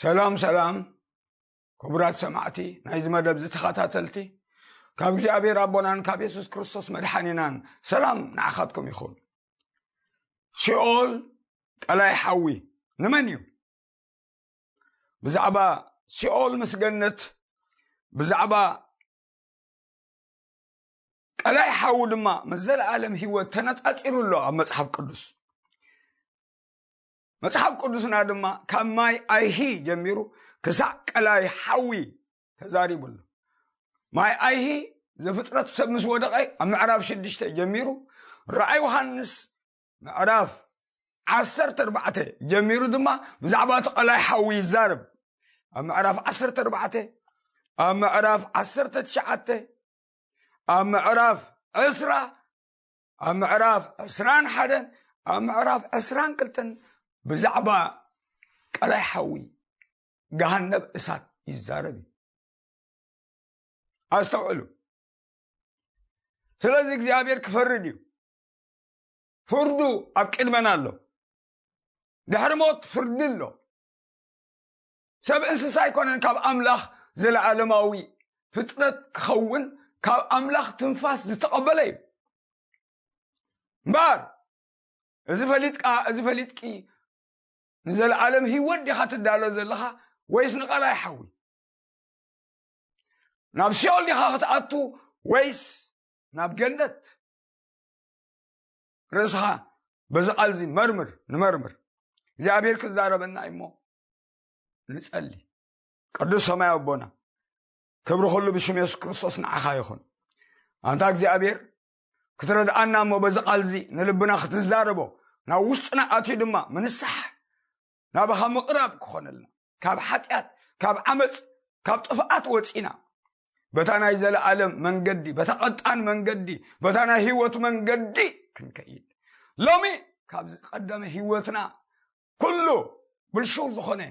ሰላም ሰላም፣ ክቡራት ሰማዕቲ ናይዚ መደብ ዝተኸታተልቲ፣ ካብ እግዚኣብሔር ኣቦናን ካብ የሱስ ክርስቶስ መድሓኒናን ሰላም ንዓኻትኩም ይኹን። ሲኦል ቀላይ ሓዊ ንመን እዩ? ብዛዕባ ሲኦል ምስ ገነት፣ ብዛዕባ ቀላይ ሓዊ ድማ ምስ ዘለኣለም ህይወት ተነጻጺሩ ኣሎ ኣብ መጽሓፍ ቅዱስ። መጽሓፍ ቅዱስና ድማ ካብ ማይ ኣይሂ ጀሚሩ ክሳዕ ቀላይ ሓዊ ተዛሪቡ ኣሎ። ማይ ኣይሂ ዘፍጥረት ሰብ ምስ ወደቐ ኣብ ምዕራፍ ሽዱሽተ ጀሚሩ፣ ራእይ ዮሃንስ ምዕራፍ ዓሰርተ ኣርባዕተ ጀሚሩ ድማ ብዛዕባ እቲ ቀላይ ሓዊ ይዛረብ። ኣብ ምዕራፍ ዓሰርተ ኣርባዕተ፣ ኣብ ምዕራፍ ዓሰርተ ትሽዓተ፣ ኣብ ምዕራፍ ዕስራ፣ ኣብ ምዕራፍ ዕስራን ሓደን፣ ኣብ ምዕራፍ ዕስራን ክልተን ብዛዕባ ቀላይ ሓዊ፣ ገሃነብ እሳት ይዛረብ እዩ። ኣስተውዕሉ። ስለዚ እግዚኣብሔር ክፈርድ እዩ። ፍርዱ ኣብ ቅድመና ኣሎ። ድሕሪ ሞት ፍርዲ ኣሎ። ሰብ እንስሳ ኣይኮነን ካብ ኣምላኽ ዘለኣለማዊ ፍጥረት ክኸውን፣ ካብ ኣምላኽ ትንፋስ ዝተቐበለ እዩ። እምበኣር እዚ ፈሊጥካ፣ እዚ ፈሊጥኪ ንዘለኣለም ህይወት ዲኻ ትዳሎ ዘለኻ ወይስ ንቐላይ ሓዊ? ናብ ሲኦል ዲኻ ክትኣቱ ወይስ ናብ ገነት? ርእስኻ በዚ ቃል እዚ መርምር፣ ንመርምር። እግዚኣብሔር ክዛረበና እዩ እሞ ንጸሊ። ቅዱስ ሰማያዊ ኣቦና፣ ክብሪ ኩሉ ብሽም የሱስ ክርስቶስ ንዓኻ ይኹን። ኣንታ እግዚኣብሔር ክትረድኣና እሞ በዚ ቃል እዚ ንልብና ክትዛረቦ፣ ናብ ውሽጥና ኣትዩ ድማ ምንሳሕ ናባኻ ምቕራብ ክኾነልና፣ ካብ ሓጢኣት፣ ካብ ዓመፅ፣ ካብ ጥፍኣት ወፂና በታ ናይ ዘለኣለም መንገዲ፣ በታ ቀጣን መንገዲ፣ በታ ናይ ህይወት መንገዲ ክንከይድ፣ ሎሚ ካብዚ ቀደመ ህይወትና ኩሉ ብልሽው ዝኾነ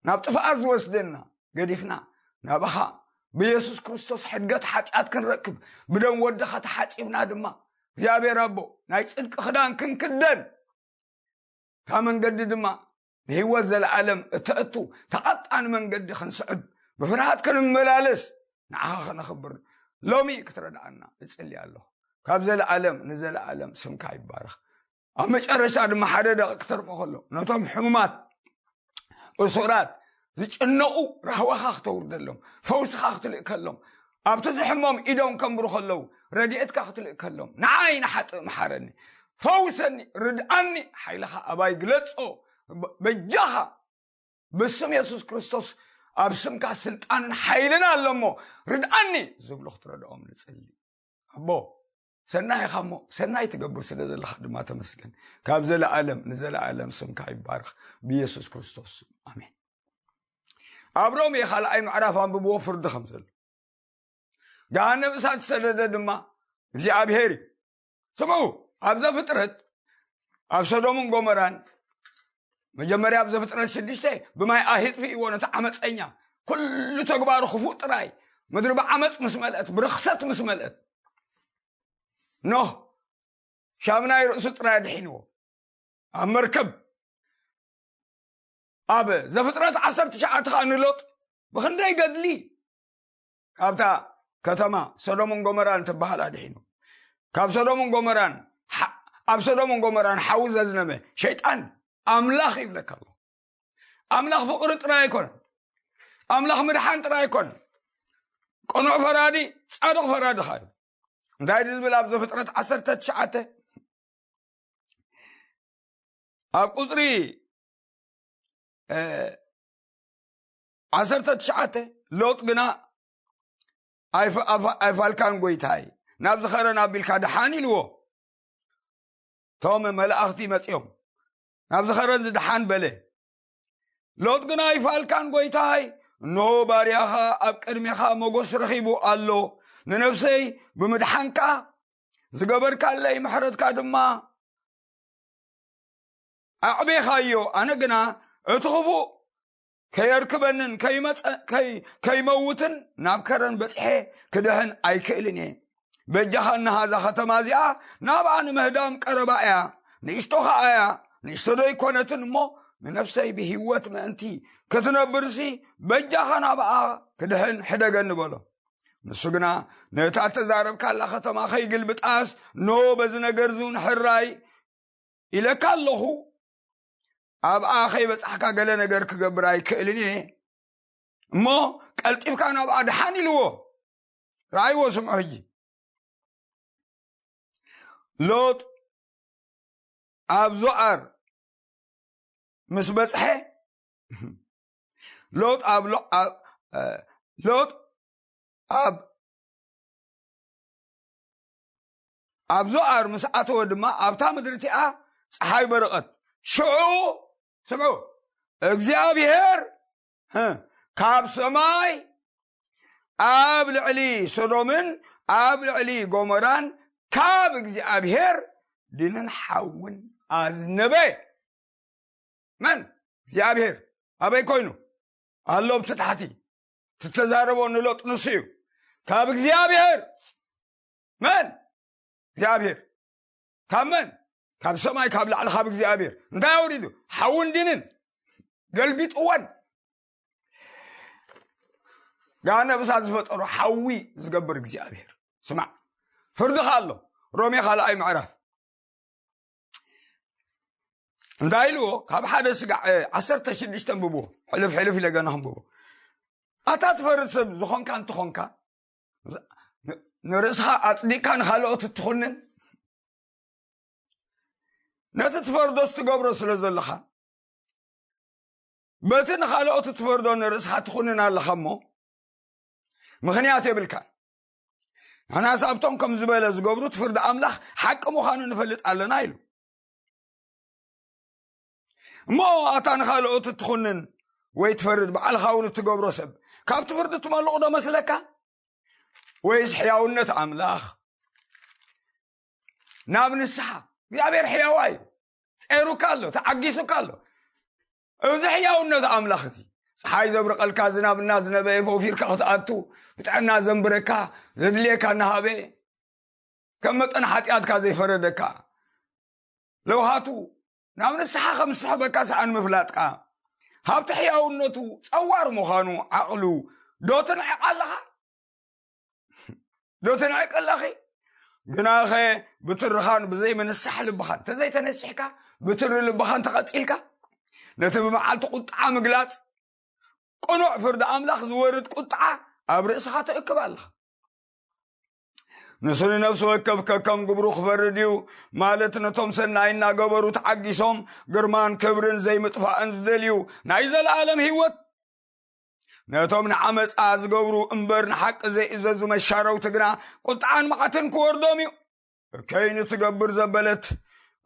ናብ ጥፍኣት ዝወስደና ገዲፍና ናባኻ ብየሱስ ክርስቶስ ሕድገት ሓጢኣት ክንረክብ፣ ብደም ወድኻ ተሓጺብና ድማ እግዚኣብሔር ኣቦ ናይ ጽድቂ ክዳን ክንክደን፣ ካብ መንገዲ ድማ ንህይወት ዘለኣለም እተእቱ ተቐጣን መንገዲ ክንስዕብ፣ ብፍርሃት ክንመላለስ፣ ንዓኻ ከነኽብር ሎሚ ክትረድኣና እጽሊ ኣለኹ። ካብ ዘለኣለም ንዘለኣለም ስምካ ይባረኽ። ኣብ መጨረሻ ድማ ሓደ ደቂ ክተርፎ ከሎ ነቶም ሕሙማት፣ እሱራት፣ ዝጭነቑ ራህዋኻ ክተውርደሎም፣ ፈውስኻ ክትልእከሎም፣ ኣብቲ ዝሕመም ኢዶም ከንብሩ ከለዉ ረድኤትካ ክትልእከሎም፣ ንዓይ ንሓጥእ መሓረኒ፣ ፈውሰኒ፣ ርድኣኒ፣ ሓይልኻ ኣባይ ግለጾ፣ በ-፣ በጃኻ ብስም የሱስ ክርስቶስ ኣብ ስምካ ስልጣንን ሓይልን ኣሎ እሞ ርድኣኒ ዝብሉ ክትረድኦም ንጽሊ። ኣቦ ሰናይ ኢኻ እሞ ሰናይ ትገብር ስለ ዘለኻ ድማ ተመስገን። ካብ ዘለኣለም ንዘለኣለም ስምካ ይባረኽ ብየሱስ ክርስቶስ ስም ኣሜን። ኣብ ሮሜ ካልኣይ ምዕራፍ ኣንብብዎ ፍርዲ ከም ዘሎ ገሃነብ እሳት ዝሰደደ ድማ እግዚኣብሔር እዩ። ስምዑ፣ ኣብ ዘፍጥረት ኣብ ሰዶምን ጎመራን መጀመርያ ኣብ ዘፍጥረት ሽዱሽተ ብማይ ኣሂጥፍእዎ ነቲ ዓመፀኛ፣ ኩሉ ተግባሩ ክፉእ ጥራይ፣ ምድሪ ብዓመፅ ምስ መልአት፣ ብርኽሰት ምስ መልአት፣ ኖህ ሻምናይ ርእሱ ጥራይ ኣድሒንዎ ኣብ መርከብ። ኣብ ዘፍጥረት ዓሰርተ ትሽዓተ ከዓ ንሎጥ ብክንደይ ገድሊ ካብታ ከተማ ሰዶምን ጎመራን ትበሃል ኣድሒኑ። ካብ ሰዶምን ጎመራን ሓ-፣ ኣብ ሰዶምን ጎመራን ሓዊ ዘዝነመ ሸይጣን ኣምላኽ ይብለካ ኣሎ። ኣምላኽ ፍቕሪ ጥራይ ኣይኮነን። ኣምላኽ ምድሓን ጥራይ ኣይኮነን። ቅኑዕ ፈራዲ፣ ጻድቕ ፈራዲ ኸኣ እዩ። እንታይ ድዩ ዝብል ኣብ ዘፍጥረት ዓሰርተ ትሽዓተ ኣብ ቁጽሪ፣ እ፣ ዓሰርተ ትሽዓተ፣ ሎጥ ግና ኣይፈ-፣ ኣፋ-፣ ኣይፋልካን ጎይታይ፣ ናብዚ ኸረን ኣቢልካ ድሓን ኢልዎ። እቶም መላእኽቲ መጺኦም፣ ናብዚ ኸረን ዝድሓን በለ። ሎጥ ግና ኣይፋልካን ጎይታይ፣ እንሆ ባርያኻ ኣብ ቅድሜኻ ሞገስ ረኺቡ ኣሎ፣ ንነፍሰይ ብምድሓንካ ዝገበርካለይ ምሕረትካ ድማ ኣዕቤኻዮ። ኣነ ግና እቲ ክፉእ ከየርክበንን ከይመጸ-፣ ከይ-፣ ከይመውትን ናብ ከረን በጺሐ ክድሕን ኣይክእልን እየ። በጃኻ እንሃ እዛ ኸተማ እዚኣ ናብኣ ንምህዳም ቀረባ እያ፣ ንእሽቶ ኸኣ እያ፣ ንእሽቶ ዶ ኣይኮነትን እሞ ንነፍሰይ ብህይወት ምእንቲ ክትነብርሲ በጃኻ ናብኣ ክድሕን ሕደገኒ በሎ። ንሱ ግና፣ ነታ እተዛረብካላ ከተማ ከይግልብጣስ፣ እንሆ በዚ ነገር እዚ እውን ሕራይ ኢለካ ኣለኹ፣ ኣብኣ ከይበጻሕካ ገለ ነገር ክገብር ኣይክእልን እየ፣ እሞ ቀልጢፍካ ናብኣ ደሓን ኢልዎ። ረኣይዎ፣ ስምዑ። ሕጂ ሎጥ ኣብ ዞኣር ምስ በጽሐ፣ ሎጥ ኣብ ሎ- ኣብ- እ፣ ሎጥ ኣብ ኣብ ዞኣር ምስ ኣተወ ድማ፣ ኣብታ ምድሪ እቲኣ ጸሓይ በረቐት። ሽዑ፣ ስምዑ፣ እግዚኣብሔር፣ እ፣ ካብ ሰማይ ኣብ ልዕሊ ሶዶምን ኣብ ልዕሊ ጎሞራን ካብ እግዚኣብሔር ድንን ሓውን ኣዝነበ። መን? እግዚኣብሔር። ኣበይ ኮይኑ? ኣሎ ኣብቲ ታሕቲ። ትተዛረቦ ንሎጥ ንሱ እዩ። ካብ እግዚኣብሔር። መን? እግዚኣብሔር። ካብ መን? ካብ ሰማይ፣ ካብ ላዕሊ፣ ካብ እግዚኣብሔር። እንታይ ኣውሪዱ? ሓውን ድንን ገልቢጥወን። ጋነ ብሳ ዝፈጠሮ ሓዊ ዝገብር እግዚኣብሔር። ስማዕ፣ ፍርድኻ ኣሎ። ሮሜ ካልኣይ ምዕራፍ እንታይ ኢልዎ? ካብ ሓደ ስጋዕ፣ እ፣ ዓሰርተ ሽዱሽተ ኣንብብዎ። ሕልፍ ሕልፍ ኢለ ገና ኣንብቦ። ኣታ ትፈርድ ሰብ ዝኾንካ እንተኾንካ፣ ን- ንርእስኻ ኣጽዲቕካ ንኻልኦት እትኹንን፣ ነቲ ትፈርዶስ ትገብሮ ስለ ዘለኻ፣ በቲ ንኻልኦት እትፈርዶ ንርእስኻ ትኹንን ኣለኻ እሞ፣ ምኽንያት የብልካን። ንሕናስ ኣብቶም ከም ዝበለ ዝገብሩ እቲ ፍርዲ ኣምላኽ ሓቂ ምዃኑ ንፈልጥ ኣለና ኢሉ። እሞ ኣታ ንኻልኦት እትኹንን ወይ ትፈርድ፣ ባዕልኻ እውን እትገብሮ ሰብ፣ ካብቲ ፍርዲ ትመልቕ ዶ መስለካ? ወይስ ሕያውነት ኣምላኽ ናብ ንስሓ? እግዚኣብሔር ሕያዋይ እዩ። ጸይሩካ ኣሎ፣ ተዓጊሱካ ኣሎ። እዚ ሕያውነት ኣምላኽ እቲ ጸሓይ ዘብርቐልካ፣ ዝናብ እናዝነበ ወፊርካ ክትኣቱ፣ ብጥዕና ዘንብረካ፣ ዘድልየካ እናሃበ፣ ከም መጠን ሓጢኣትካ ዘይፈረደካ፣ ለውሃቱ ናብ ንስሓ ከም ዝስሕበካ ሰኣን ምፍላጥካ፣ ሃብቲ ሕያውነቱ ጸዋር ምዃኑ ዓቕሉ ዶ ትንዕቕ ኣለኻ? ዶ ትንዕቅ ኣለኺ? ግናኸ ብትርኻን ብዘይ ምንሳሕ ልብኻን እንተዘይተነሲሕካ፣ ብትሪ ልብኻን ተቐጺልካ፣ ነቲ ብመዓልቲ ቁጥዓ ምግላጽ፣ ቅኑዕ ፍርዲ ኣምላኽ ዝወርድ ቁጥዓ ኣብ ርእስኻ ትእክብ ኣለኻ። ንሱ ንነፍሲ ወከፍ ከከም ግብሩ ክፈርድ እዩ፣ ማለት ነቶም ሰናይ እናገበሩ ተዓጊሶም ግርማን ክብርን ዘይምጥፋእን ዝደልዩ ናይ ዘለኣለም ህይወት። ነቶም ንዓመጻ ዝገብሩ እምበር ንሓቂ ዘይእዘዙ መሻረውቲ ግና ቁጥዓን መዓትን ክወርዶም እዩ። እከይ ንትገብር ዘበለት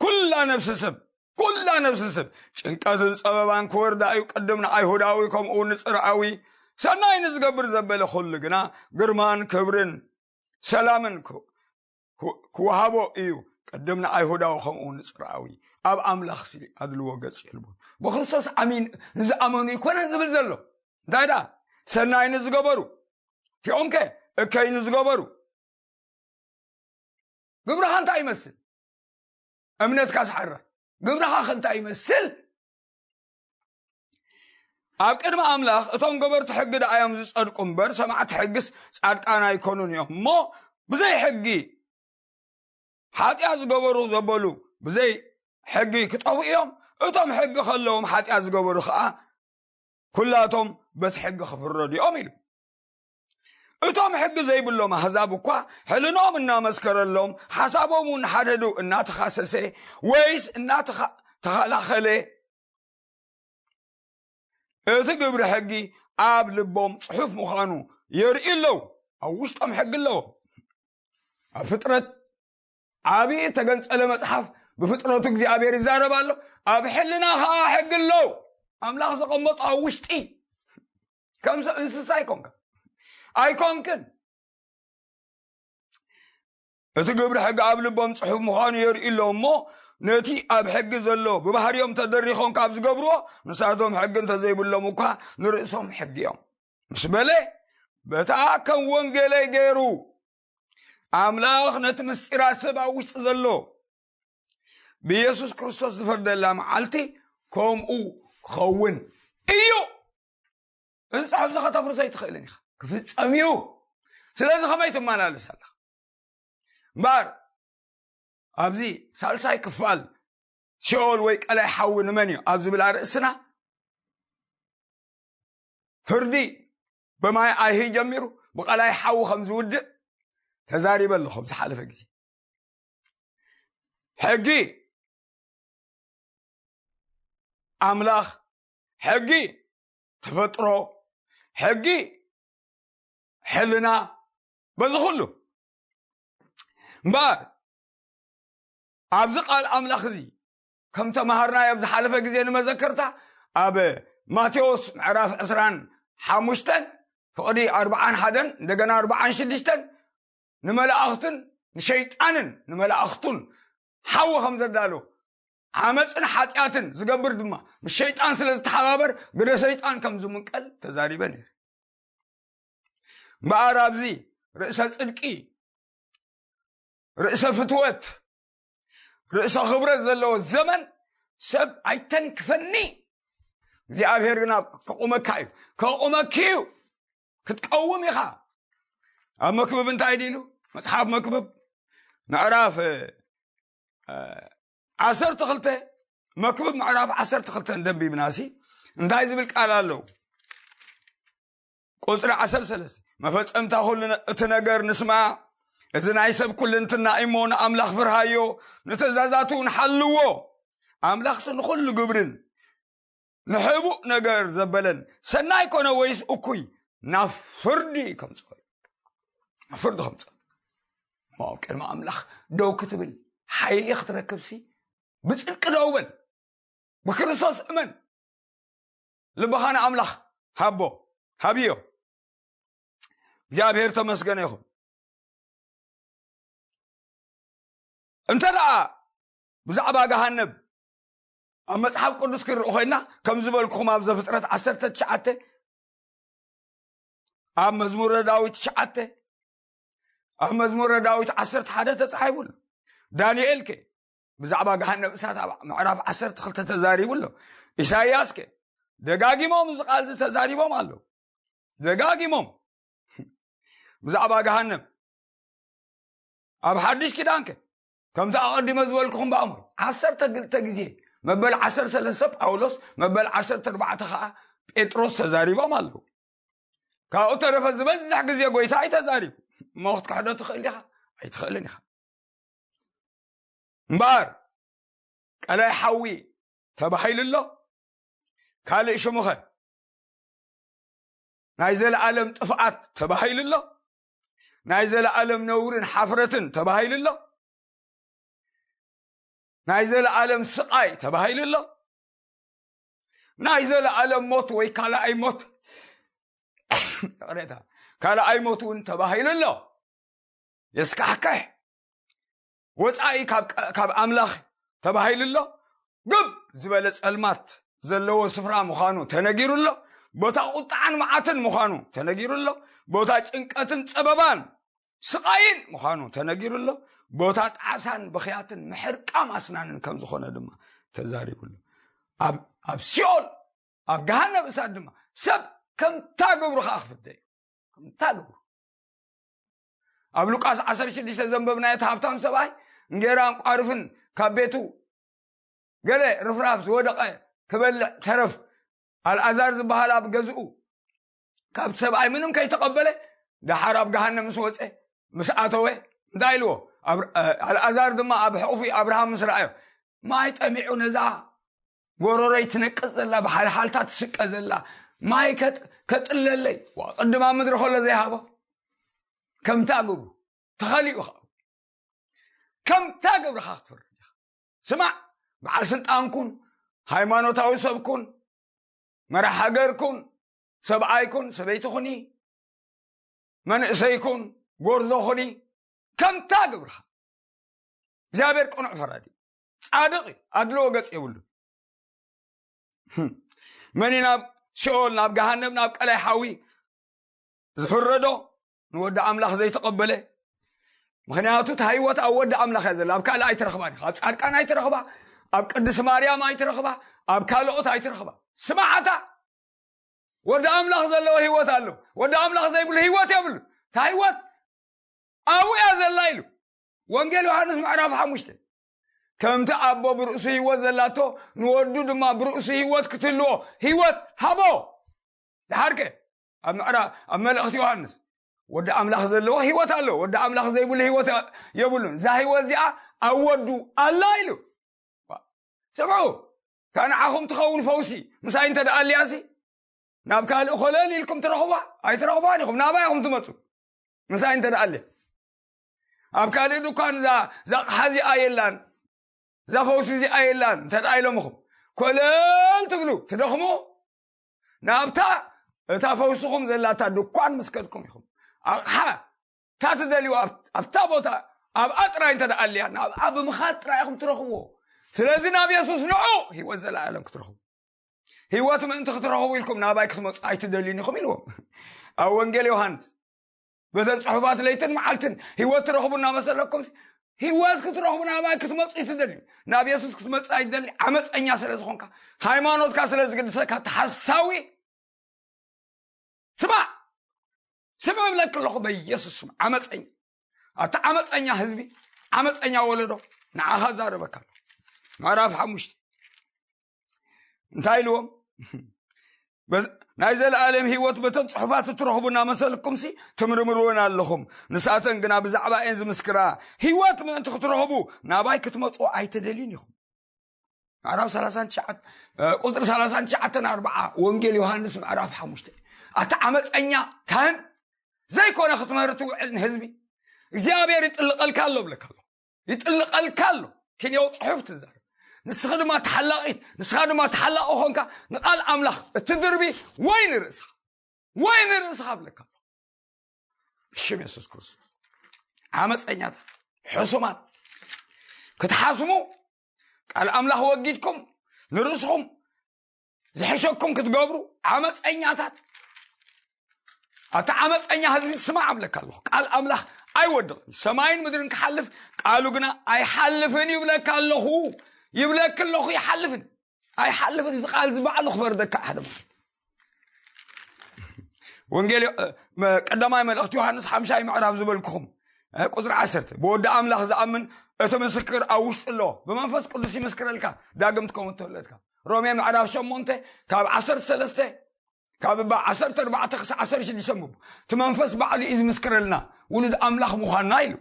ኩላ ነፍሲ ሰብ፣ ኩላ ነፍሲ ሰብ ጭንቀትን ጸበባን ክወርዳ እዩ። ቅድም ንኣይሁዳዊ ከምኡ እውን ንጽርኣዊ፣ ሰናይ ንዝገብር ዘበለ ኩሉ ግና ግርማን ክብርን ሰላምን ክወሃቦ እዩ። ቅድም ንኣይሁዳዊ ከምኡ ንጽርኣዊ ኣብ ኣምላኽ ሲ ኣድልዎ ገጽ የልቡን። ብክርስቶስ ኣሚን ንዝኣመኑ ይኮነን ዝብል ዘሎ እንታይ ደኣ? ሰናይ ንዝገበሩ እቲኦም ከ እከይ ንዝገበሩ። ግብርኻ እንታይ ይመስል? እምነትካ ዝሓረ ግብርኻ ከ እንታይ ይመስል? ኣብ ቅድሚ ኣምላኽ እቶም ገበርቲ ሕጊ ደኣ እዮም ዝጸድቁ እምበር ሰማዕቲ ሕግስ ጻድቃን ኣይኮኑን እዮም። እሞ ብዘይ ሕጊ ሓጢኣት ዝገበሩ ዘበሉ ብዘይ ሕጊ ክጠፉ እዮም። እቶም ሕጊ ከለዎም ሓጢኣት ዝገበሩ ከዓ ኩላቶም በቲ ሕጊ ክፍረዱ እዮም ኢሉ። እቶም ሕጊ ዘይብሎም ኣህዛብ እኳ ሕልኖም እናመስከረሎም ሓሳቦም እውን ሓደዱ እናተኻሰሰ ወይስ እናተኸላኸለ እቲ ግብሪ ሕጊ ኣብ ልቦም ጽሑፍ ምዃኑ የርእዩ ኣለዉ። ኣብ ውሽጦም ሕጊ ኣለዎ። ኣብ ፍጥረት ዓብዪ እተገንጸለ መጽሓፍ ብፍጥረቱ እግዚኣብሔር ይዛረብ ኣሎ። ኣብ ሕልና ኸዓ ሕጊ ኣለዉ። ኣምላኽ ዘቐመጦ ኣብ ውሽጢ ከም ሰብ እንስሳ ኣይኮንካ ኣይኮንክን። እቲ ግብሪ ሕጊ ኣብ ልቦም ጽሑፍ ምዃኑ የርእዩ ኣሎ እሞ ነቲ ኣብ ሕጊ ዘሎ ብባህርዮም ተደሪኾም ካብ ዝገብርዎ ንሳቶም ሕጊ እንተዘይብሎም እኳ ንርእሶም ሕጊ እዮም ምስ በለ በታ ከም ወንጌለይ ገይሩ ኣምላኽ ነቲ ምስጢራት ሰብ ኣብ ውሽጢ ዘሎ ብኢየሱስ ክርስቶስ ዝፈርደላ መዓልቲ ከምኡ ክኸውን እዩ። እዚ ጽሑፍ እዚ ከተፍርሶ ኣይትኽእልን ኢኻ፣ ክፍጸም እዩ። ስለዚ ከመይ ትመላለስ ኣለኻ? እምበኣር ኣብዚ ሳልሳይ ክፋል ሲኦል ወይ ቀላይ ሓዊ ንመን እዩ ኣብ ዝብል ኣርእስትና፣ ፍርዲ ብማይ ኣይሂ ጀሚሩ ብቐላይ ሓዊ ከም ዝውድእ ተዛሪበ ኣለኹ ኣብ ዝሓለፈ ግዜ። ሕጊ ኣምላኽ፣ ሕጊ ተፈጥሮ፣ ሕጊ ሕልና፣ በዚ ኩሉ። እምበኣር ኣብዚ ቃል ኣምላኽ እዚ ከም ተማሃርናዮ ኣብ ዝሓለፈ ግዜ ንመዘከርታ ኣብ ማቴዎስ ምዕራፍ ዕስራን ሓሙሽተን ፍቕዲ ኣርብዓን ሓደን እንደገና ኣርብዓን ሽዱሽተን ንመላእኽትን ንሸይጣንን ንመላእኽቱን ሓዊ ከም ዘዳሎ ዓመፅን ሓጢኣትን ዝገብር ድማ ምስ ሸይጣን ስለ ዝተሓባበር ግደ ሰይጣን ከም ዝምንቀል ተዛሪበ ነይረ። እምበኣር ኣብዚ ርእሰ ጽድቂ፣ ርእሰ ፍትወት፣ ርእሰ ክብረት ዘለዎ ዘመን ሰብ ኣይተንክፈኒ፣ እግዚኣብሔር ግና ከቑመካ እዩ፣ ከቑመኪ እዩ። ክትቀውም ኢኻ። ኣብ መክብብ እንታይ ኢሉ? መጽሓፍ መክብብ ምዕራፍ ዓሰርተ ክልተ፣ መክብብ ምዕራፍ ዓሰርተ ክልተ እንደንቢብናሲ እንታይ ዝብል ቃል ኣለዉ? ቁፅሪ ዓሰርተ ሰለስተ፣ መፈጸምታ ኩሉ እቲ ነገር ንስማ፣ እዚ ናይ ሰብ ኩልንትና እሞ ንኣምላኽ ፍርሃዮ፣ ንትእዛዛቱ እውን ሓልዎ። ኣምላኽሲ ንኹሉ ግብርን ንሕቡእ ነገር ዘበለን ሰናይ ኮነ ወይስ እኩይ ናብ ፍርዲ ከምፅኦ እዩ። ናብ ፍርዲ ከምፅኦ እሞ ኣብ ቅድሚ ኣምላኽ ደው ክትብል ሓይሊ ክትረክብሲ ብፅድቂ ደው በል፣ ብክርስቶስ እመን፣ ልብኻ ንኣምላኽ ሃቦ፣ ሃብዮ። እግዚኣብሔር ተመስገነ ይኹን። እንተ ደኣ ብዛዕባ ገሃነብ ኣብ መጽሓፍ ቅዱስ ክንርኢ ኮይና ከም ዝበልኩኹም ኣብ ዘፍጥረት ዓሰርተ ትሽዓተ፣ ኣብ መዝሙረ ዳዊት ትሽዓተ፣ ኣብ መዝሙረ ዳዊት ዓሰርተ ሓደ ተጻሒፉ ኣሎ። ዳንኤል ከ ብዛዕባ ገሃነብ እሳት ኣብ ምዕራፍ ዓሰርተ ክልተ ተዛሪቡ ኣሎ። ኢሳይያስ ከ ደጋጊሞም እዚ ቃል እዚ ተዛሪቦም ኣለዉ። ደጋጊሞም ብዛዕባ ገሃነብ ኣብ ሓድሽ ኪዳንከ ከምቲ ኣቐዲመ ዝበልኩኹም ብኣሞ ዓሰርተ ክልተ ግዜ መበል ዓሰርተ ሰለስተ ጳውሎስ መበል ዓሰርተ ኣርባዕተ ከዓ ጴጥሮስ ተዛሪቦም ኣለዉ። ካብኡ ተረፈ ዝበዝሕ ግዜ ጎይታ ኣይተዛሪቡ እሞ ክትክሕዶ ትኽእል ኢኻ ኣይትኽእልን ኢኻ። እምበኣር ቀላይ ሓዊ ተባሂሉ ኣሎ። ካልእ ሽሙኸ ናይ ዘለኣለም ጥፍኣት ተባሂሉ ኣሎ። ናይ ዘለኣለም ነውርን ሓፍረትን ተባሂሉ ኣሎ። ናይ ዘለኣለም ስቓይ ተባሂሉ ኣሎ። ናይ ዘለኣለም ሞት ወይ ካልኣይ ሞት፣ ይቕሬታ፣ ካልኣይ ሞት እውን ተባሂሉ ኣሎ። የስካሕክሕ፣ ወፃኢ ካብ ኣምላኽ ተባሂሉ ኣሎ። ግብ ዝበለ ፀልማት ዘለዎ ስፍራ ምዃኑ ተነጊሩ ኣሎ። ቦታ ቁጣዓን መዓትን ምዃኑ ተነጊሩ ኣሎ። ቦታ ጭንቀትን ፀበባን ስቓይን ምዃኑ ተነጊሩ ኣሎ። ቦታ ጣዕሳን ብኽያትን ምሕርቃም ኣስናንን ከም ዝኾነ ድማ ተዛሪቡ ኣሎ። ኣብ ሲኦል ኣብ ገሃነብ እሳት ድማ ሰብ ከምታ ግብሩ ከዓ ክፍደ እዩ። ከምታ ግብሩ ኣብ ሉቃስ ዓሰርተ ሽዱሽተ ዘንበብናዮ እቲ ሃብታም ሰብኣይ እንጌራን ቋርፍን ካብ ቤቱ ገለ ርፍራፍ ዝወደቐ ክበልዕ ተረፍ ኣልኣዛር ዝበሃል ኣብ ገዝኡ ካብቲ ሰብኣይ ምንም ከይተቐበለ ደሓር ኣብ ገሃነም ምስ ወፀ ምስ ኣተወ እንታይ ኢልዎ? ኣልኣዛር ድማ ኣብ ሕቑፊ ኣብርሃም ምስ ረኣዮ ማይ ጠሚዑ ነዛ ጎሮረይ ትነቅፅ ዘላ ብሓልሓልታ ትስቀ ዘላ ማይ ከጥለለይ ቅድማ ምድሪ ከሎ ዘይሃቦ ከምታ ግብሩ ተኸሊኡ ኸ ከምታ ግብርኻ ክትፈርድ ኢኻ። ስማዕ፣ በዓል ስልጣን ኩን፣ ሃይማኖታዊ ሰብ ኩን፣ መራሕ ሃገር ኩን፣ ሰብኣይ ኩን፣ ሰበይቲ ኩኒ፣ መንእሰይ ኩን፣ ጎርዞ ኩኒ፣ ከምታ ግብርኻ እግዚኣብሔር ቅኑዕ ፈራዲ እዩ። ጻድቕ እዩ፣ ኣድልዎ ገጽ የብሉ። መን እዩ ናብ ሲኦል ናብ ገሃነም ናብ ቀላይ ሓዊ ዝሕረዶ? ንወዲ ኣምላኽ ዘይተቐበለ። ምክንያቱ እታ ህይወት ኣብ ወዲ ኣምላኽ እያ ዘላ፣ ኣብ ካልእ ኣይትረኽባን ኢኻ። ኣብ ጻድቃን ኣይትረኽባ፣ ኣብ ቅድስቲ ማርያም ኣይትረኽባ፣ ኣብ ካልኦት ኣይትረኽባ። ስማዓታ፣ ወዲ ኣምላኽ ዘለዎ ህይወት ኣሎ። ወዲ ኣምላኽ ዘይብሉ ህይወት የብሉ። እታ ህይወት ኣብኡ እያ ዘላ ኢሉ። ወንጌል ዮሃንስ ምዕራፍ ሓሙሽተ፣ ከምቲ ኣቦ ብርእሱ ህይወት ዘላቶ፣ ንወዱ ድማ ብርእሱ ህይወት ክትህልዎ ህይወት ሃቦ። ድሓርከ ኣብ ምዕራ ኣብ መልእኽቲ ዮሃንስ፣ ወዲ ኣምላኽ ዘለዎ ህይወት ኣሎ፣ ወዲ ኣምላኽ ዘይብሉ ህይወት የብሉን። እዛ ህይወት እዚኣ ኣብ ወዱ ኣላ ኢሉ። ስምዑ፣ እታ ንዓኹም ትኸውን ፈውሲ ምሳይ እንተ ደኣ ኣልያሲ፣ ናብ ካልእ ኮለል ኢልኩም ትረኽቧ ኣይትረኽቧን ኢኹም፣ ናባይ ኢኹም ትመፁ። ምሳይ እንተ ደኣ ኣልያ፣ ኣብ ካልእ ድኳን እዛ እዛ ኣቕሓ እዚኣ የላን፣ እዛ ፈውሲ እዚኣ የላን እንተ ደኣ ኢሎምኹም፣ ኮለል ትብሉ፣ ትደኽሙ፣ ናብታ እታ ፈውስኹም ዘላታ ድኳን ምስ ከድኩም ኢኹም። ኣቕሓ እታ ትደልዩ ኣብ- ኣብታ ቦታ ኣብኣ ጥራይ እንተ ደኣ ኣልያ፣ ናብኣ ብምኻድ ጥራይ ኢኹም ትረኽብዎ። ስለዚ ናብ የሱስ ንዑ፣ ህይወት ዘለኣለም ክትረኽቡ። ህይወት ምእንቲ ክትረኽቡ ኢልኩም ናባይ ክትመፁ ኣይትደልዩን ኢኹም ኢልዎም ኣብ ወንጌል ዮሃንስ። በተን ጽሑፋት ለይትን መዓልትን ህይወት ትረኽቡ እናመሰለኩም፣ ህይወት ክትረኽቡ ናባይ ክትመፁ እዩ ትደልዩ። ናብ የሱስ ክትመፅእ ኣይትደሊ፣ ዓመፀኛ ስለ ዝኾንካ፣ ሃይማኖትካ ስለ ዝግድሰካ፣ ተሓሳዊ። ስማዕ፣ ስምዕ እብለክ ኣለኹ በኢየሱስ ስም፣ ዓመፀኛ፣ ኣቲ ዓመፀኛ ህዝቢ፣ ዓመፀኛ ወለዶ፣ ንዓኻ ዛረበካ ኣለኹ። ምዕራፍ ሓሙሽተ እንታይ ኢልዎም? በዝ- ናይ ዘለኣለም ህይወት በተን ጽሑፋት እትረኽቡ እናመሰልኩምሲ ትምርምርወን ኣለኹም። ንሳተን ግና ብዛዕባ እየን ዝምስክራ። ህይወት ምእንቲ ክትረኽቡ ናባይ ክትመጹ ኣይትደልዩን ኢኹም። ምዕራፍ ሰላሳን ትሽዓተ፣ እ፣ ቁጽሪ ሰላሳን ትሽዓተን ኣርብዓ፣ ወንጌል ዮሃንስ ምዕራፍ ሓሙሽተ። ኣታ ዓመፀኛ ካህን ዘይኮነ ክትምህር ትውዕል ንህዝቢ እግዚኣብሔር ይጥልቐልካ ኣሎ ብለካ ኣሎ። ይጥልቐልካ ኣሎ። ክንየው ጽሑፍ ትዛረብ። ንስኺ ድማ ተሓላቒት፣ ንስኻ ድማ ተሓላቒ ኾንካ ንቓል ኣምላኽ እትድርቢ ወይ ንርእስኻ፣ ወይ ንርእስኻ ብለካ ኣሎ። ብሽም የሱስ ክርስቶስ። ዓመፀኛታት፣ ሕሱማት፣ ክትሓስሙ ቃል ኣምላኽ ወጊድኩም ንርእስኹም ዝሕሸኩም ክትገብሩ ዓመፀኛታት፣ ኣቲ ዓመፀኛ ህዝቢ ስማዕ እብለካ ኣለኹ። ቃል ኣምላኽ ኣይወድቕን እዩ። ሰማይን ምድርን ክሓልፍ ቃሉ ግና ኣይሓልፍን እዩ ይብለካ ኣለኹ። ይብለክ ኣለኹ፣ ይሓልፍን ኣይሓልፍን። እዚ ቃል እዚ ባዕሉ ክፈርደካ ሓደ ማለት። ወንጌል ዮ- እ፣ መ- ቀዳማይ መልእኽቲ ዮሃንስ ሓምሻይ ምዕራፍ ዝበልኩኹም፣ እ፣ ቁፅሪ ዓሰርተ፣ ብወዲ ኣምላኽ ዝኣምን እቲ ምስክር ኣብ ውሽጡ ኣሎ፣ ብመንፈስ ቅዱስ ይምስክረልካ ዳግም ትከውን ተወለድካ። ሮሜ ምዕራፍ ሸሞንተ ካብ ዓሰርተ ሰለስተ፣ ካብ እባ ዓሰርተ ኣርባዕተ ክሳዕ ዓሰርተ ሽዱሽተ ምቡ፣ እቲ መንፈስ ባዕሉ እዩ ዝምስክረልና ውሉድ ኣምላኽ ምዃንና ኢሉ።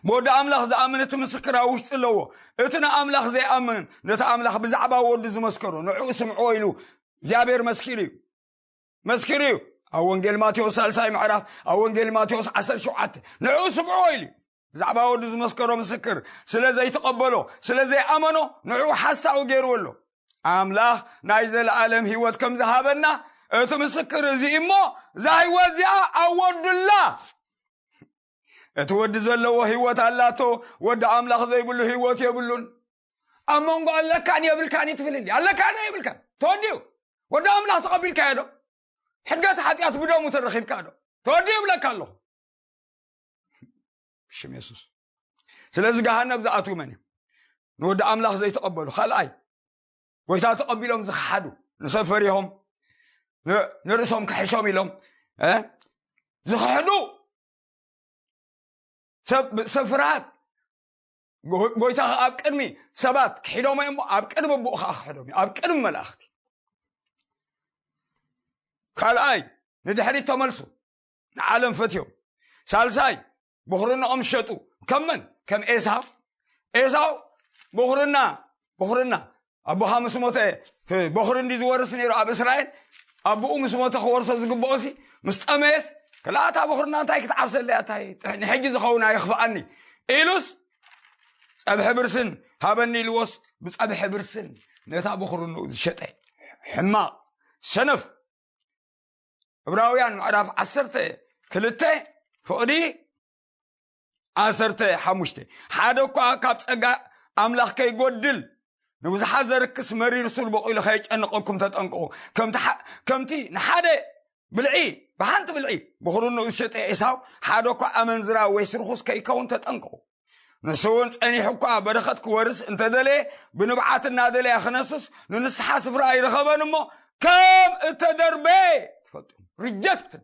ብወዲ ኣምላኽ ዝኣምን እቲ ምስክር ኣብ ውሽጡ ኣለዎ። እቲ ንኣምላኽ ዘይኣምን ነቲ ኣምላኽ ብዛዕባ ወዱ ዝመስከሮ ንዕኡ ስምዕዎ ኢሉ እግዚኣብሔር መስኪሩ እዩ። መስኪሩ እዩ። ኣብ ወንጌል ማቴዎስ ሳልሳይ ምዕራፍ፣ ኣብ ወንጌል ማቴዎስ ዓሰርተ ሸውዓተ ንዕኡ ስምዕዎ ኢሉ እዩ። ብዛዕባ ወዱ ዝመስከሮ ምስክር ስለ ዘይተቐበሎ፣ ስለ ዘይኣመኖ ንዕኡ ሓሳዊ ገይርዎ ኣሎ። ኣምላኽ ናይ ዘለኣለም ህይወት ከም ዝሃበና እቲ ምስክር እዚ እሞ፣ እዛ ህይወት እዚኣ ኣብ ወዱ ኣላ። እቲ ወዲ ዘለዎ ህይወት ኣላቶ፣ ወዲ ኣምላኽ ዘይብሉ ህይወት የብሉን። ኣብ መንጎ ኣለካን የብልካን እዩ ትፍልልይ። ኣለካን የብልካን ተወዲኡ። ወዲ ኣምላኽ ተቐቢልካዮ ዶ? ሕድገት ሓጢኣት ብደሙ ተረኺብካ ዶ? ተወዲኡ እብለካ ኣለኹ። ብሽም የሱስ። ስለዚ ገሃነብ ዝኣትዉ መን እዮም? ንወዲ ኣምላኽ ዘይተቐበሉ። ካልኣይ፣ ጎይታ ተቐቢሎም ዝኸሓዱ፣ ንሰብ ፈሪሆም፣ ን- ንርእሶም ክሕሾም ኢሎም፣ እ? ዝኸሕዱ፣ ሰብ ሰብ ፍርሃት። ጎ- ጎይታ ኣብ ቅድሚ ሰባት ክሒዶም እዮም፣ ኣብ ቅድሚ ኣቦኡ ከዓ ክሕዶም እዩ፣ ኣብ ቅድሚ መላእኽቲ። ካልኣይ፣ ንድሕሪት ተመልሱ፣ ንዓለም ፈትዮም። ሳልሳይ፣ ብኹርናኦም ሸጡ። ከም መን? ከም ኤሳው። ኤሳው ብኹርና፣ ብኹርና ኣቦኻ ምስ ሞተ፣ እቲ በኹሪ እንዲ ዝወርስ ነይሩ ኣብ እስራኤል፣ ኣቦኡ ምስ ሞተ ክወርሶ ዝግብኦሲ፣ ምስ ጠመየስ፣ ክላታ በኹርና እንታይ ክትዓብሰለያ፣ እንታይ ንሕጂ ዝኸውን ኣየኽፍኣኒ ኢሉስ፣ ጸብሒ ብርስን ሃበኒ ኢልዎስ፣ ብጸብሒ ብርስን ነታ በኹርንኡ ዝሸጠ ሕማቕ ሰነፍ። ዕብራውያን ምዕራፍ ዓሰርተ ክልተ ፍቕዲ ዓሰርተ ሓሙሽተ፣ ሓደ እኳ ካብ ጸጋ ኣምላኽ ከይጎድል፣ ንብዙሓት ዘርክስ መሪር ሱር በቂሉ ከየጨንቐኩም ተጠንቀቑ። ከምቲ ሓ- ከምቲ ንሓደ ብልዒ፣ ብሓንቲ ብልዒ ብኹርንኡ ዝሸጠ ኤሳው፣ ሓደ እኳ ኣመንዝራ ወይስ ርኹስ ከይከውን ተጠንቀቑ። ንሱ እውን ጸኒሑ እኳ በረኸት ክወርስ እንተደለየ፣ ብንብዓት እናደለያ ክነስስ ንንስሓ ስፍራ ኣይረኸበን እሞ፣ ከም እተደርበየ ትፈልጡ፣ ሪጀክትድ፣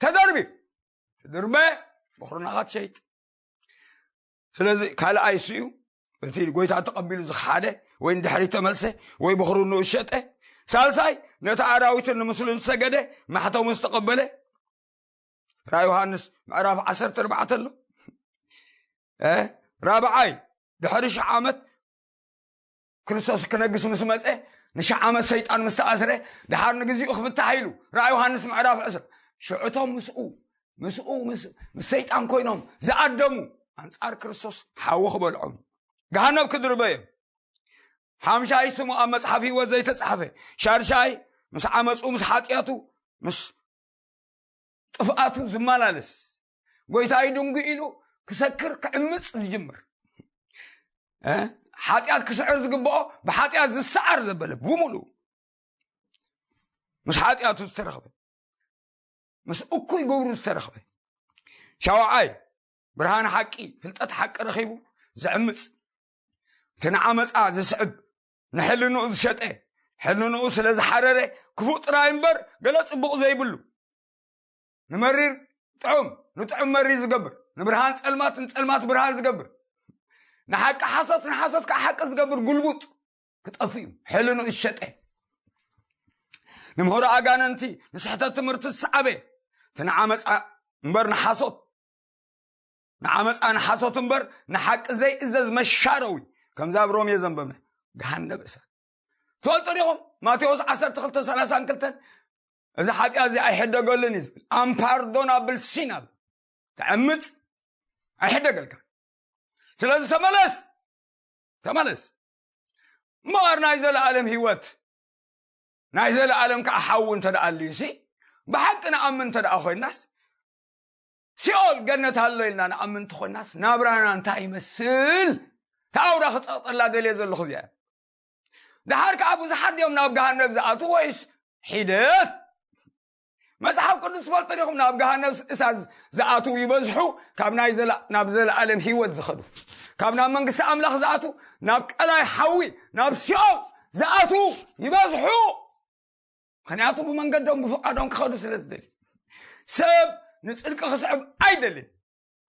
ተደርቢ፣ ተደርበ፣ በኽሩና ኻትሸይጥ። ስለዚ ካልኣይ እሱ እዩ፣ እቲ ጎይታ ተቐቢሉ ዝኸሓደ ወይ ንድሕሪት ተመልሰ ወይ በኽሩ ንኡ ሸጠ። ሳልሳይ ነቲ ኣራዊትን ንምስሉን ዝሰገደ፣ ማሕተሙ ዝተቐበለ። ራ ዮሃንስ ምዕራፍ ዓሰርተ ኣርባዕተ ኣሎ። እ፣ ራብዓይ ድሕሪ ሽሕ ዓመት ክርስቶስ ክነግስ ምስ መጸ፣ ንሽሕ ዓመት ሰይጣን ምስ ተኣስረ፣ ድሓር ንግዚኡ ክፍታሕ ኢሉ። ራ ዮሃንስ ምዕራፍ ዕስራ። ሽዑቶም ምስኡ፣ ምስኡ ምስ፣ ምስ ሰይጣን ኮይኖም ዝኣደሙ ኣንጻር ክርስቶስ ሓዊ ክበልዖም፣ ገሃነብ ክድርበዮም። ሓምሻይ ስሙ ኣብ መጽሓፍ ህይወት ዘይተጻሕፈ። ሻድሻይ ምስ ዓመጹ፣ ምስ ሓጢኣቱ፣ ምስ ጥፍኣቱ ዝመላለስ፣ ጎይታይ ድንጉ ኢሉ ክሰክር ክዕምጽ ዝጅምር፣ እ፣ ሓጢኣት ክስዕር ዝግብኦ ብሓጢኣት ዝሰዓር ዘበለ ብምሉእ ምስ ሓጢኣቱ ዝተረኽበ፣ ምስ እኩይ ግብሩ ዝተረኽበ። ሻውዓይ ብርሃን ሓቂ፣ ፍልጠት ሓቂ ረኺቡ ዝዕምጽ፣ እቲ ንዓመጻ ዝስዕብ፣ ንሕልንኡ ዝሸጠ፣ ሕልንኡ ስለ ዝሓረረ፣ ክፉእ ጥራይ እምበር ገለ ጽቡቕ ዘይብሉ፣ ንመሪር ጥዑም፣ ንጥዑም መሪር ዝገብር፣ ንብርሃን ጸልማት፣ ንጸልማት ብርሃን ዝገብር፣ ንሓቂ ሓሶት፣ ንሓሶት ከዓ ሓቂ ዝገብር ጉልቡጥ ክጠፍእ እዩ። ሕልንኡ ዝሸጠ፣ ንምህሮ ኣጋንንቲ፣ ንስሕተት ትምህርቲ ዝሰዓበ፣ እቲ ንዓመጻ እምበር ንሓሶት፣ ንዓመጻ ንሓሶት እምበር ንሓቂ ዘይእዘዝ መሻረዊ፣ ከምዛ ኣብ ሮሜ ዘንበብና፣ ገሃነብ እሳት። ትፈልጡ ዲኹም? ማቴዎስ ዓሰርተ ክልተ ሰላሳ ክልተ፣ "እዚ ሓጢኣት እዚ ኣይሕደገሉን እዩ" ዝብል። ኣምፓርዶናብል ሲን ኣሎ። ተዕምጽ፣ ኣይሕደገልካ። ስለዚ ተመለስ፣ ተመለስ። እምበኣር ናይ ዘለኣለም ህይወት፣ ናይ ዘለኣለም ከዓ ሓዊ እንተ ደኣ ኣልዩሲ፣ ብሓቂ ንኣምን እንተ ደኣ ኮይናስ፣ ሲኦል ገነት ኣሎ ኢልና ንኣምን እንተኾይናስ፣ ናብራና እንታይ ይመስል? ተኣውራ ክጸቕጠላ ደልየ ዘለኹ እዚኣ። ደሓር ከዓ ብዙሓት ድዮም ናብ ገሃነብ ዝኣትዉ ወይስ ሒደት? መጽሓፍ ቅዱስ ትፈልጡ ዲኹም? ናብ ገሃነብ እሳት ዝኣትዉ ይበዝሑ፣ ካብ ናይ ዘላ-፣ ናብ ዘለኣለም ህይወት ዝኸዱ። ካብ ናብ መንግስቲ ኣምላኽ ዝኣትዉ፣ ናብ ቀላይ ሓዊ፣ ናብ ሲኦል ዝኣትዉ ይበዝሑ። ምኽንያቱ ብመንገዶም ብፍቓዶም ክኸዱ ስለ ዝደልዩ። ሰብ ንጽድቂ ክስዕብ ኣይደልን።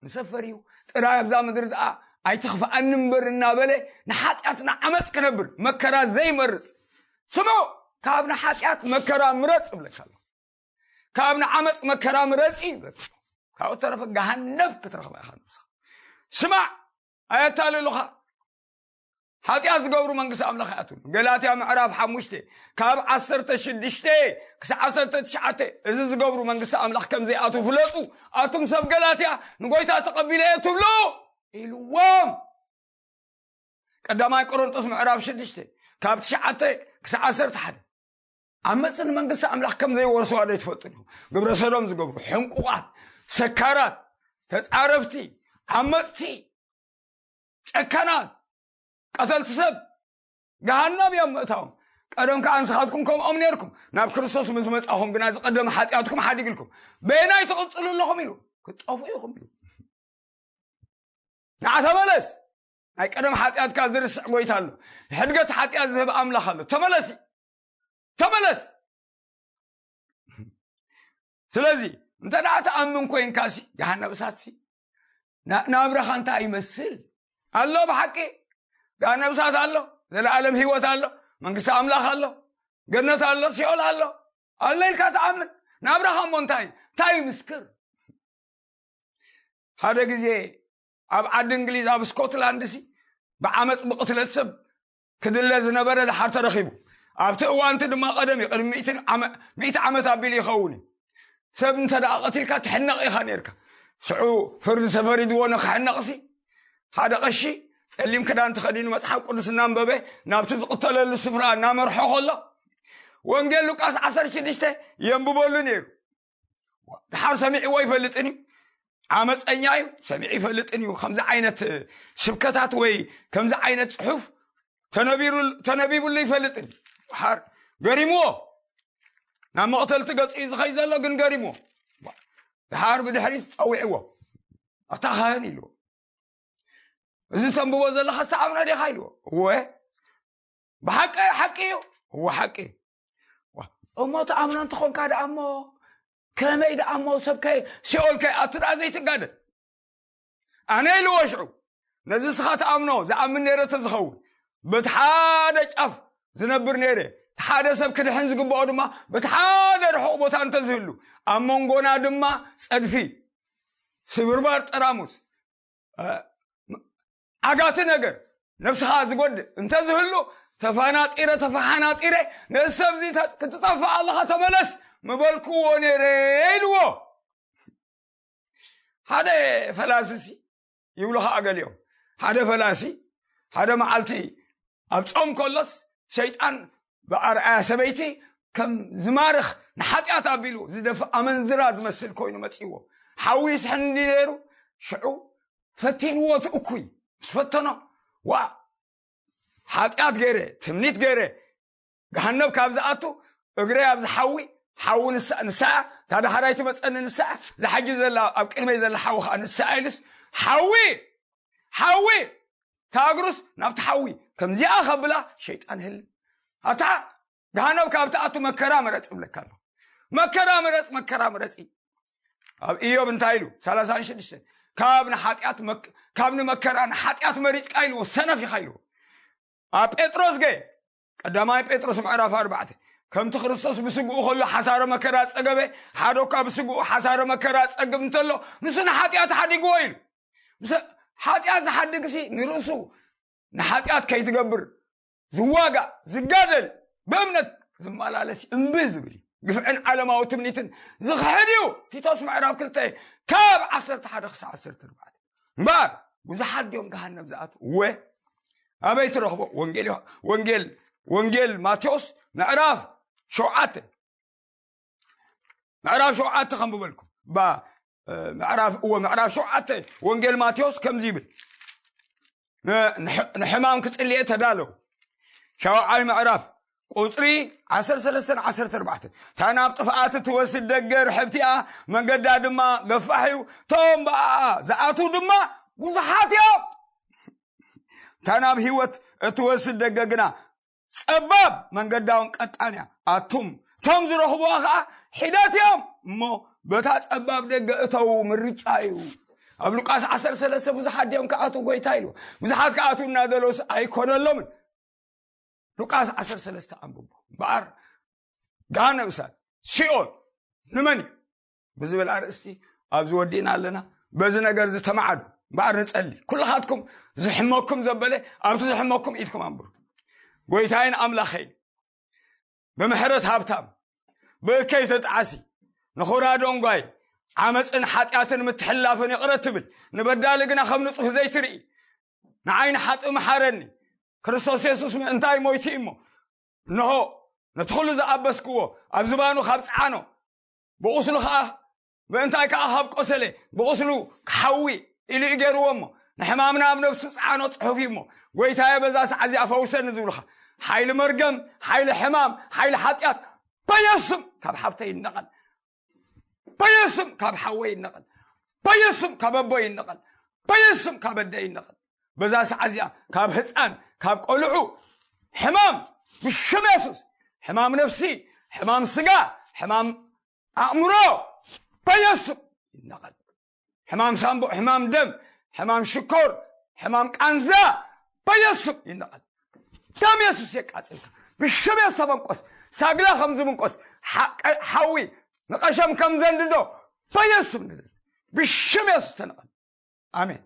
ንሰብ ፈርዩ ጥራይ ኣብዛ ምድሪ ደኣ ኣይትኽፍኣኒ እምበር እናበለ ንሓጢኣት ንዓመፅ ክነብር መከራ ዘይመርፅ። ስምዑ፣ ካብ ንሓጢኣት መከራ ምረፅ እብለካ ኣለኹ። ካብ ንዓመፅ መከራ ምረፂ ይብለካ ኣለኹ። ካብኡ ተረፈ ገሃነብ ክትረኽባ ኢኻ ነብስኻ። ስማዕ፣ ኣየታልሉኻ። ሓጢኣት ዝገብሩ መንግስቲ ኣምላኽ ኣይኣትዉን። ገላትያ ምዕራፍ ሓሙሽተ ካብ ዓሰርተ ሽዱሽተ ክሳብ ዓሰርተ ትሽዓተ፣ እዚ ዝገብሩ መንግስቲ ኣምላኽ ከም ዘይኣትዉ ፍለጡ፣ ኣቱም ሰብ ገላትያ፣ ንጎይታ ተቐቢለ እየ ትብሉ ኢልዎም። ቀዳማይ ቆሮንጦስ ምዕራፍ ሽዱሽተ ካብ ትሽዓተ ክሳብ ዓሰርተ ሓደ። ዓመፅቲ ንመንግስቲ ኣምላኽ ከም ዘይወርስዋ ዶ ኣይትፈልጡን ኢኹም? ግብረ ሰዶም ዝገብሩ፣ ሕንቁቓት፣ ሰካራት፣ ተፃረፍቲ፣ ዓመፅቲ፣ ጨካናት፣ ቀተልቲ ሰብ፣ ገሃነም እዮም ምእታዎም። ቀደም ከዓ ንስኻትኩም ከምኦም ነርኩም። ናብ ክርስቶስ ምስ መጻኹም ግና ዝቐደመ ሓጢኣትኩም ሓዲግልኩም። በየናይ ትቕጽሉ ኣለኹም ኢሉ። ክትጠፍኡ ኢኹም ኢሉ። ንዓ ተመለስ። ናይ ቀደም ሓጢኣትካ ዝርስዕ ጎይታ ኣሎ። ሕድገት ሓጢኣት ዝህብ ኣምላኽ ኣሎ። ተመለሲ። ተመለስ። ስለዚ እንተ ደኣ ትኣምን ኮይንካሲ፣ ገሃነብ እሳትሲ፣ ና-፣ ናብራኻ እንታይ ይመስል? ኣሎ ብሓቂ? ገሃነብ እሳት ኣሎ፣ ዘለኣለም ህይወት ኣሎ፣ መንግስቲ ኣምላኽ ኣሎ፣ ገነት ኣሎ፣ ሲኦል ኣሎ። ኣሎ ኢልካ ትኣምን? ናብራኻ እሞ እንታይ? እንታይ ይምስክር? ሓደ ግዜ ኣብ ዓዲ እንግሊዝ፣ ኣብ ስኮትላንድ ሲ፣ ብዓመፅ ብቕትለት ሰብ ክድለ ዝነበረ ድሓር ተረኺቡ። ኣብቲ እዋንቲ ድማ ቀደም እዩ፣ ቅድሚ ሚእቲ ዓመ-፣ ሚእቲ ዓመት ኣቢሉ ይኸውን እዩ። ሰብ እንተ ደኣ ቀቲልካ ትሕነቕ ኢኻ ነርካ። ሽዑ ፍርዲ ተፈሪድዎ ንኽሕነቕ ሲ፣ ሓደ ቀሺ ጸሊም ክዳን ተኸዲኑ መጽሓፍ ቅዱስ እናንበበ ናብቲ ዝቕተለሉ ስፍራ እናመርሖ ከሎ፣ ወንጌል ሉቃስ ዓሰርተ ሽዱሽተ የንብበሉ ነይሩ። ድሓር ሰሚዕዎ ይፈልጥን እዩ። ዓመፀኛ እዩ፣ ሰሚዑ ይፈልጥን እዩ። ከምዚ ዓይነት ስብከታት ወይ ከምዚ ዓይነት ጽሑፍ ተነቢሩ-፣ ተነቢቡሉ ይፈልጥን እዩ። ድሓር ገሪምዎ፣ ናብ መቕተልቲ ገጹ እዩ ዝኸይ ዘሎ፣ ግን ገሪምዎ። ድሓር ብድሕሪት ጸዊዕዎ፣ "ኣታ ኻህን" ኢሉ፣ እዚ ተንብቦ ዘለኻ ዝተኣምኖ ዲኻ ኢልዎ። እወ፣ ብሓቂ ሓቂ እዩ። እወ፣ ሓቂ እዩ። ዋ፣ እሞ ተኣምኖ እንተኾንካ ደኣ እሞ ከመይ ደኣ እሞ ሰብ ከይ ሲኦል ከይኣቱ ደኣ ዘይትጋደል? ኣነ ኢልዎ ሽዑ፣ ነዚ ንስኻ ተኣምኖ ዝኣምን ነይረ ተዝኸውን፣ በቲ ሓደ ጫፍ ዝነብር ነይረ። እቲ ሓደ ሰብ ክድሕን ዝግብኦ ድማ በቲ ሓደ ርሑቕ ቦታ እንተዝህሉ፣ ኣብ መንጎና ድማ ጸድፊ፣ ስብርባር ጠራሙስ፣ እ፣ ዓጋቲ ነገር ነብስኻ ዝጎድእ እንተዝህሉ፣ ተፋናጢረ ተፈሓናጢረ፣ ነዚ ሰብዚ ተ-፣ ክትጠፍእ ኣለኻ ተመለስ ምበልክዎ ነይረ ኢልዎ። ሓደ ፈላሲ ሲ ይብሉ ኸዓ ገሊኦም። ሓደ ፈላሲ ሓደ መዓልቲ ኣብ ጾም ከሎስ፣ ሸይጣን ብኣርኣያ ሰበይቲ ከም ዝማርኽ ንሓጢኣት ኣቢሉ ዝደፍእ ኣመንዝራ ዝመስል ኮይኑ መጺዎ። ሓዊ ይስሕን እንዲ ነይሩ፣ ሽዑ ፈቲንዎ እቲ እኩይ። ምስ ፈተኖ፣ ዋ፣ ሓጢኣት ገይረ፣ ትምኒት ገይረ፣ ገሃነብ ካብ ዝኣቱ፣ እግረይ ኣብዚ ሓዊ፣ ሓዊ ንሳ-፣ ንሳ እያ፣ እታ ዳሕራይ ትመጸኒ ንሳ እያ፣ እዛ ሕጂ ዘላ፣ ኣብ ቅድመይ ዘላ ሓዊ ኸዓ ንሳ እያ ኢሉስ፣ ሓዊ፣ ሓዊ፣ እታ እግሩስ ናብቲ ሓዊ ከምዚኣ ኸብላ ሸይጣን ህልም። ኣታ ገሃነብ ካብ ትኣቱ መከራ ምረጽ እብለካ ኣለኹ። መከራ ምረጽ፣ መከራ ምረጽ። ኣብ ኢዮብ እንታይ ኢሉ? ሰላሳን ሽዱሽተን፣ ካብ ንሓጢኣት መክ-፣ ካብ ንመከራ ንሓጢኣት መሪጽካ ኢልዎ፣ ሰነፍ ኢኻ ኢልዎ። ኣብ ጴጥሮስ ገ-፣ ቀዳማይ ጴጥሮስ ምዕራፍ ኣርባዕተ፣ ከምቲ ክርስቶስ ብስግኡ ከሎ ሓሳረ መከራ ጸገበ፣ ሓደ እኳ ብስግኡ ሓሳረ መከራ ጸግብ እንተሎ፣ ንሱ ንሓጢኣት ሓዲግዎ ኢሉ። ምስ ሓጢኣት ዝሓድግሲ ንርእሱ ንሓጢኣት ከይትገብር ዝዋጋእ፣ ዝጋደል፣ ብእምነት ዝመላለስ እምቢ ዝብል እዩ። ግፍዕን ዓለማዊ ትምኒትን ዝኽሕድ እዩ። ቲቶስ ምዕራፍ ክልተ ካብ ዓሰርተ ሓደ ክሳብ ዓሰርተ ኣርባዕተ። እምበኣር ብዙሓት ድዮም ገሃነብ ዝኣትዉ? እወ። ኣበይ ትረኽቦ? ወንጌል ዮሃ-፣ ወንጌል፣ ወንጌል ማቴዎስ ምዕራፍ ሸውዓተ። ምዕራፍ ሸውዓተ ከንብበልኩም። ባ-፣ እ፣ ምዕራፍ፣ እወ፣ ምዕራፍ ሸውዓተ ወንጌል ማቴዎስ ከምዚ ይብል። ን-፣ ንሕ-፣ ንሕማም ክጽልየ ተዳለዉ። ሻውዓይ ምዕራፍ ቁጽሪ ዓሰርተ ሰለስተን ዓሰርተ ኣርባዕተን። እታ ናብ ጥፍኣት እትወስድ ደገ ርሕብቲ እያ፣ መንገዳ ድማ ገፋሕ እዩ፣ እቶም ብኣኣ ዝኣትዉ ድማ ብዙሓት እዮም። እታ ናብ ህይወት እትወስድ ደገ ግና ጸባብ፣ መንገዳ እውን ቀጣን እያ። ኣቱም እቶም ዝረኽብዋ ኸዓ ሒደት እዮም እሞ፣ በታ ጸባብ ደገ እተዉ ምርጫ እዩ። ኣብ ሉቃስ ዓሰርተ ሰለስተ ብዙሓት ድዮም ክኣትዉ ጎይታ ኢሉ? ብዙሓት ክኣትዉ እናደለውስ ኣይኮነሎምን። ሉቃስ ዓሰርተ ሰለስተ ኣንብቦ። እምበኣር ገሃነብ እሳት፣ ሲኦል ንመን እዩ ብዝብል ኣርእስቲ ኣብዚ ወዲእና ኣለና። በዚ ነገር እዚ ተማዓዱ እምበኣር ንጸሊ። ኩልኻትኩም ዝሕመኩም ዘበለ ኣብቲ ዝሕመኩም ኢድኩም ኣንብሩ። ጎይታይን ኣምላኸይን፣ ብምሕረት ሃብታም፣ ብእከይ ተጣዓሲ፣ ንኹራ ደንጓይ፣ ዓመፅን ሓጢኣትን ምትሕልላፍን ይቕረ ትብል፣ ንበዳሊ ግና ከም ንጹህ ዘይትርኢ፣ ንዓይ ንሓጥእ መሓረኒ። ክርስቶስ የሱስ ምእንታይ ሞይቱ እሞ፣ እንሆ፣ ነቲ ኹሉ ዝኣበስክዎ ኣብ ዝባኑ ካብ ጸዓኖ፣ ብቑስሉ ኸዓ፣ ምእንታይ ከኣ ካብ ቆሰለ፣ ብቑስሉ ክሓዊ ኢሉ እዩ ገይርዎ እሞ፣ ንሕማምና ኣብ ነብሱ ጸዓኖ ጽሑፍ እዩ እሞ፣ ጎይታየ በዛ ሰዓት እዚኣ ፈውሰኒ ዝብሉኻ፣ ሓይሊ መርገም፣ ሓይሊ ሕማም፣ ሓይሊ ሓጢኣት፣ በየሱም ካብ ሓብተይ ይነቐል። በየሱም ካብ ሓወይ ይነቐል። በየሱም ካብ ኣቦይ ይነቐል። በየሱም ካብ ኣደይ ይነቐል። በዛ ሰዓት እዚኣ ካብ ህፃን፣ ካብ ቆልዑ ሕማም ብሽም የሱስ፣ ሕማም ነፍሲ፣ ሕማም ስጋ፣ ሕማም ኣእምሮ በየሱም ይነቐል። ሕማም ሳምቡእ፣ ሕማም ደም፣ ሕማም ሽኮር፣ ሕማም ቃንዛ በየሱም ይነቐል። ደም የሱስ የቃጽልካ። ብሽም የሱስ ተበንቆስ። ሳግላ ከም ዝብንቆስ፣ ሓ-፣ ቀ-፣ ሓዊ ንቐሸም ከም ዘንድዶ በየሱም ንደል። ብሽም የሱስ ተነቐል። ኣሜን።